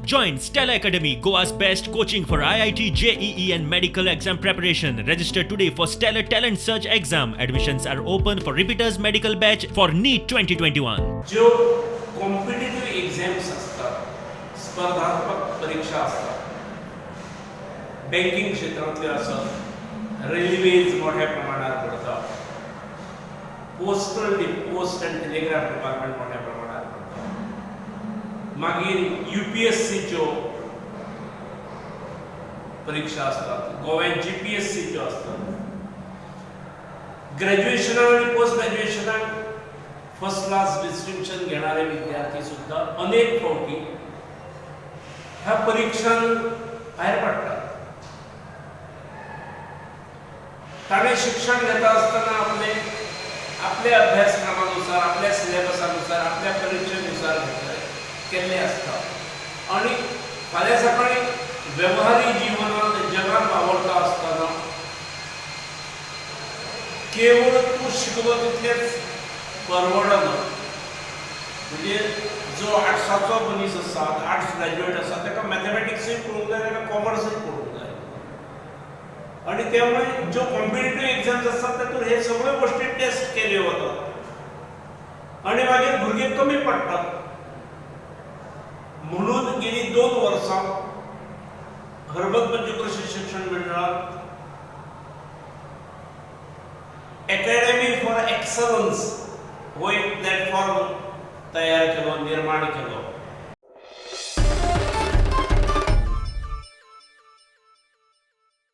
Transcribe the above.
Join Stella Academy, Goa's best coaching for IIT, JEE and medical exam preparation. Register today for Stellar Talent Search exam. Admissions are open for repeaters medical batch for NEET 2021. ज्यो competitive exams आसतात, स्पर्धात्मक परीक्षा आसतात, banking क्षेत्रांतल्यो आसत, railways मोठ्या प्रमाणात घडता, postal post आनी telegraph department मोठ्या प्रमाणात घडता, मागीर यू पी एस सीच्यो परीक्षा आसतात, गोव्यान जी पी एस सीच्यो आसतात, ग्रॅज्युएशनाक आनी पोस्ट ग्रॅज्युएशनाक फर्स्ट क्लास डिस्टिंक्शन घेणारे विद्यार्थी सुद्धा अनेक फावटी ह्या परिक्षांक भायर पडटात. ताणें शिक्षण घेता आसतना आपले आपल्या अभ्यासक्रमानुसार, आपल्या सिलेबसानुसार, आपल्या परिक्षेनुसार घेतले केल्ले आसता आनी फाल्यां सकाळीं वेव्हारी जिवनांत जगांत वावरता आसतना केवळ तूं शिकलो तितलेंच परवडना. म्हणजे जो आर्ट्साचो मनीस आसा, आर्ट्स ग्रॅज्युएट आसा, ताका मॅथमॅटिक्सूय पळोवंक जाय, ताका कॉमर्सूय पळोवंक जाय आनी त्यामुळे ज्यो कॉम्पिटेटिव्ह एक्झाम्स आसतात तातूंत हे सगळ्यो गोश्टी टेस्ट केल्यो वतात आनी मागीर भुरगे कमी पडटात. म्हणून गेली 2 वर्सां हरबत पंचक्रोशी शिक्षण मंडळान एकेडमी फॉर एक्सलन्स हो एक प्लॅटफॉर्म तयार केलो, निर्माण केलो.